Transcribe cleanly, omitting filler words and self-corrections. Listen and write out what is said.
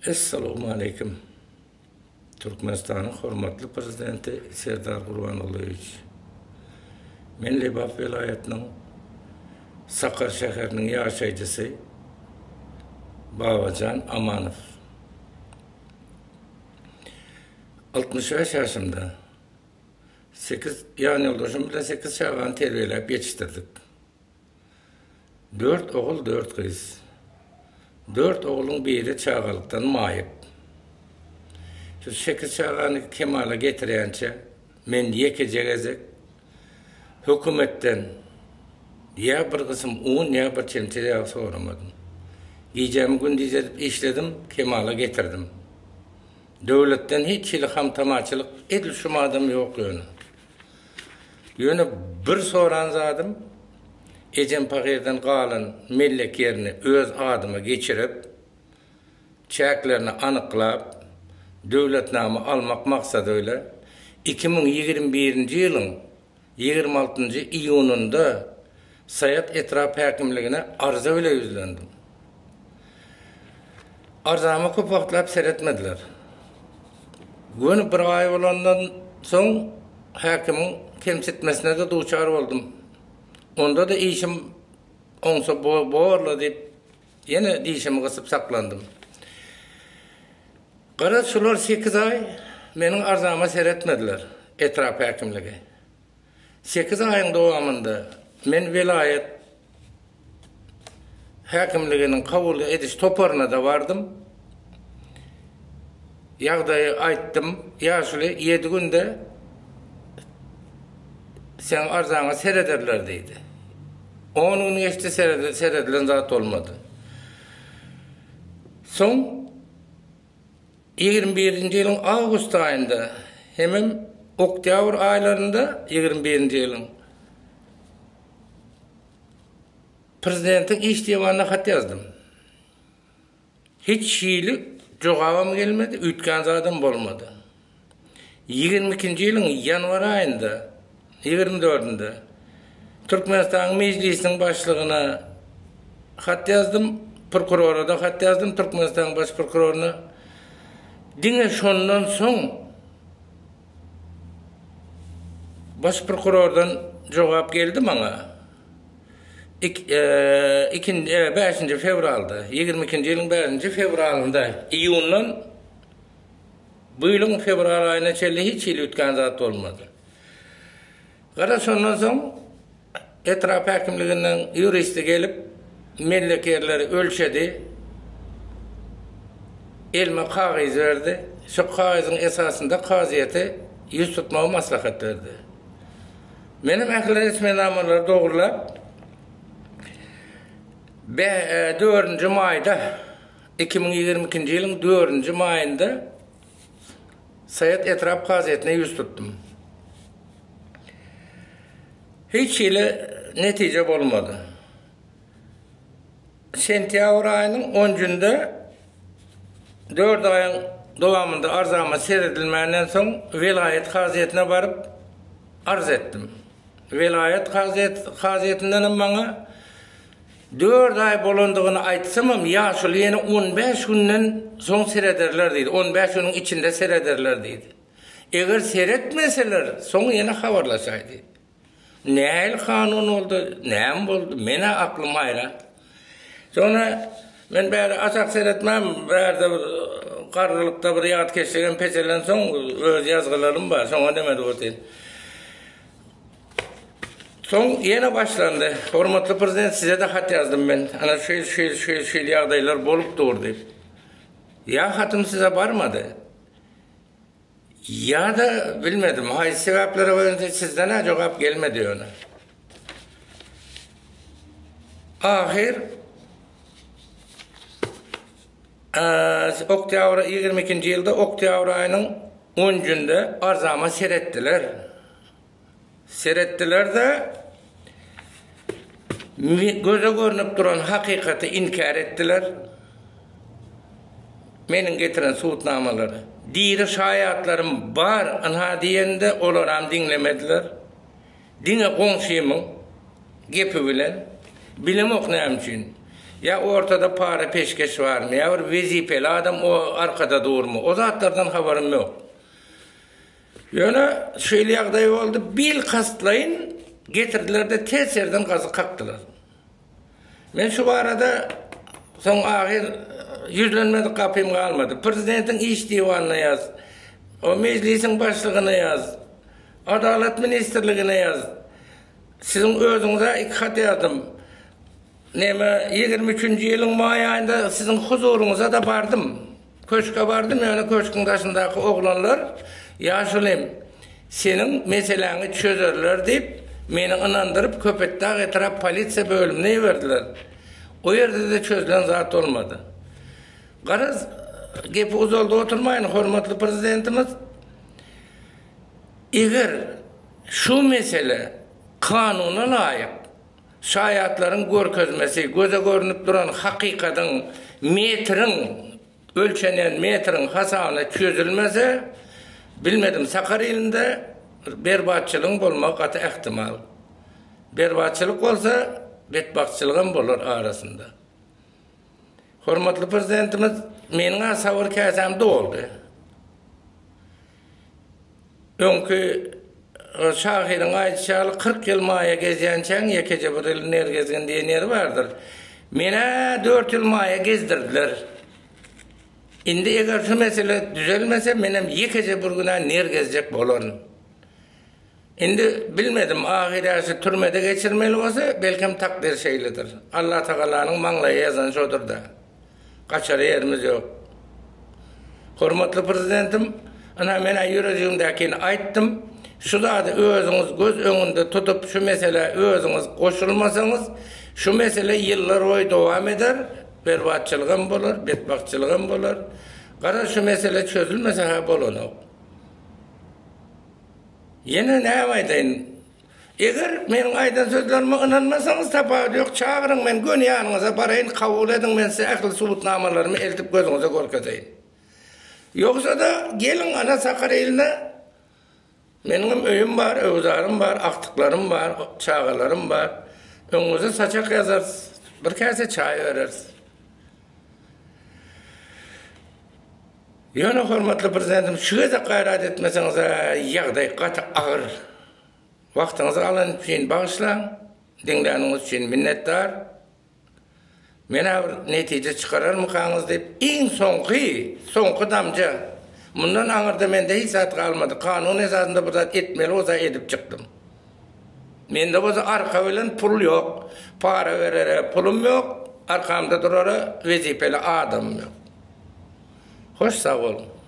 Essalawmaleýkim. Türkmenistanyň hormatly Prezidenti Serdar Gurbangulyýewiç. Men Lebap welaýatynyň Sakar şäheriniň ýaşaýjysy Babajan Amanow. 65 ýaşymda. Sekiz ýanýoldaşym bilen sekiz çagany terbiýeläp ýetişdirdik. Dört ogul, dört gyz. Dört ogluň biri çagalykdan maýyp. Şu sekiz çagany kemala getirýänçä men ýekeje gezek hökümetden ýa bir gysym un, ýa bir çemçe ýag soramadym. Gijämi gündiz edip işledim, kemala getirdim. Döwletden hiç hili ham-tamaçylyk edil şu madam ýok ýöne. Ýöne bir soran zadym, ejem pahyrdan galan mellek ýerini öz adyma geçirip, çäklerini anyklap, döwletnama almak maksady bile, 2021-nji ýylyň 26-njy iýunynda Saýat etrap häkimligine arza bile ýüzlendim. Arzama köp wagtlap seretmediler. Göni bir aý bolandan soň häkimiň kemsitmesine-de duçar boldum. Onda-da işim oňsa borla diýip, ýene dişimi gysyp saklandym. Garaz, şular sekiz aý meniň arzama seretmediler, etrap häkimligi. Sekiz aýyň dowamynda men welaýat häkimliginiň kabul ediş toparyna-da bardym. Ýagdaýy aýtdym. Ýaşuly, ýedi günde seň arzaňa serederler diýdi. On gün geçdi, seredilen zat bolmady. Soň 21-nji ýylyň awgust aýynda hemem oktýabr aýlarynda 21-nji ýylyň Prezidentiň iş diwanyna hat ýazdym. Hiç hili jogabam gelmedi, üýtgän zadam bolmady. 22-nji ýylyň ýanwar aýynda, 24-ünde Türkmenistanyň Mejlisiniň başlygyna hat ýazdym, prokurora-da hat ýazdym, Türkmenistanyň baş prokuroryna. Diňe şondan soň baş prokurordan jogap geldi maňa. Bäşinji fewralda, 22-nji ýylyň bäşinji fewralynda, iýundan bu ýylyň fewral aýyna çenli hiç hili üýtgän zat bolmady. Garaz şondan soň etrap häkimliginden ýuristi gelip, mellek ýerleri ölçedi. Elime kagyz berdi. Şo kagyzyň esasynda kazyýete ýüz tutmagy maslahat berdi. Menem ähli resminamalary dogrulap, dördünji maýda, 2022-nji ýylyň dördünji maýynda Saýat etrap kazyýetine ýüz tutdum. Hiç hili netije bolmady. Sentýabr aýynyň onjunda dört aýyň dowamynda arzama seredilmänden soň welaýat kazyýetine baryp arz etdim. Welaýat kazyýetindenem maňa Dört aý bolandygyny aýtsamam, ýaşuly ýene on bäş günden soň serederler diýdi. On bäş günüň içinde serederler diýdi. Eger seretmeseler, soň ýene habarlaşaý diýdi. Nähili kanun boldy, näme boldy, men-ä aklym haýran. Soňra men bäri aşak seretmän, bärde bir garrylykda bir ýatkeşligim peselensoň, öz ýazgylarym bar, şoňa neme edip otyryn. Soň ýene başlandy. Hormatly prezident size-de hat ýazdym men. Ana şu ýyl, şu ýyl, şu ýyl, şu ýyl ýagdaýlar bolup dur diýip. Ýa hatym size barmady. Ýa-da bilmedim, haýsy sebäplere görä sizden-ä jogap gelmedi ýöne. Ahyr oktýabr 22-nji ýylda oktýabr aýynyň 10-njynda arzama seretdiler. Seretdiler-de, göze görnüp duran hakykaty inkär etdiler. Meniň getiren subutnamalary, diri şaýatlarym bar, ynha diýende, olaram diňlemediler. Diňe goňşymyň gepi bilen, bilemok näme üçin. Ýa ortada para-peşgeş barmy, ýa bir wezipeli adam o arkada durmy, o zatlardan habarym ýok. Ýöne şeýle ýagdaý boldy, bilkastlaýyn getirdiler-de ters ýerden gazy kakdylar. Men şu barada soň ahyr ýüzlenmedik gapym galmady. Prezidentiň iş diwanyna ýaz, o Mejlisiň başlygyna ýaz, Adalat ministrligine ýaz. Siziň özüňize iki hat ýazdym. Neme, 23-nji ýylyň maý aýynda siziň huzuryňyza-da bardym. Köşge bardym, ýöne köşgüň daşyndaky oglanlar, Ýaşulym, seniň meseläňi çözerler diýip, meni ynandyryp, Köpetdag etrap polisiýa bölümine iberdiler. O ýerde-de çözlen zat bolmady. Garaz, gepi uzaldyp oturmaýyn, hormatly Prezidentimiz, eger şu mesele kanuna laýyk, Şaýatlaryň görkezmesi, göze görnüp duran hakykadyň metriň, ölçenýän metriň hasabyna çözülmese, bilmedim, Sakar ilinde berbatçylygyň bolmagy gaty ähtimal. Berbatçylyk bolsa, betbagtçylygam bolar arasynda. Hormatly Prezidentimiz, meniň-ä sabyr käsäm doldy. Öňki şahyryň aýdyşy ýaly, 40 ýyl maýa gezýänçäň, ýekeje bir ýyl ner gezgin diýen ýeri bardyr. Men-ä dört ýyl maýa gezdirdiler. Indi eger şu mesele düzelmese, menem ýekeje bir gün-ä ner gezjek bolaryn. Indi bilmedim, ahyr-ä şu türmede geçirmeli bolsa, belkem takdyr şeýledir. Allatagalanyň maňlaýa ýazany şodur-da. Gaçara ýerimiz ýok. Hormatly Prezidentim, ynha men-ä ýürejigimdäkini aýtdym. Şu zady özüňiz göz öňünde tutup, şu meselä özüňiz goşulmasaňyz, şu mesele ýyllar boýy dowam eder, berbatçylygam bolar, betbagtçylygam bolar. Garaz, şu mesele çözülmese-hä bolanok. Ýene näme aýdaýyn? Eger meniň aýdan sözlerime ynanmasaňyz, tapawudy ýok, çagyryň, men göni ýanyňyza baraýyn, kabul ediň, men size ähli subutnamalarymy eltip gözüňize görkezeýin. Ýogsa-da, geliň, ana, Sakar iline, meniňem öýüm bar, öwzarym bar, agtyklarym bar, çagalarym bar, öňüňize saçak ýazarys, bir käse çaý bereris. Ýöne, hormatly Prezidentim, şu gezek gaýrat etmeseňiz-ä, ýagdaý gaty agyr. Wagtyňyzy alan üçin bagyşlaň, diňläniňiz üçin minnetdar. Men-ä bir netije çykararmykaňyz diýip, iň soňky, soňky damja. Mundan aňyrda mende hiç zat galmady. Kanun esasynda bir zat etmeli bolsa edip çykdym. Mende bolsa arka bilen pul ýok. Para berere pulum ýok, arkamda durara wezipeli adamym ýok. Hoş sag boluň.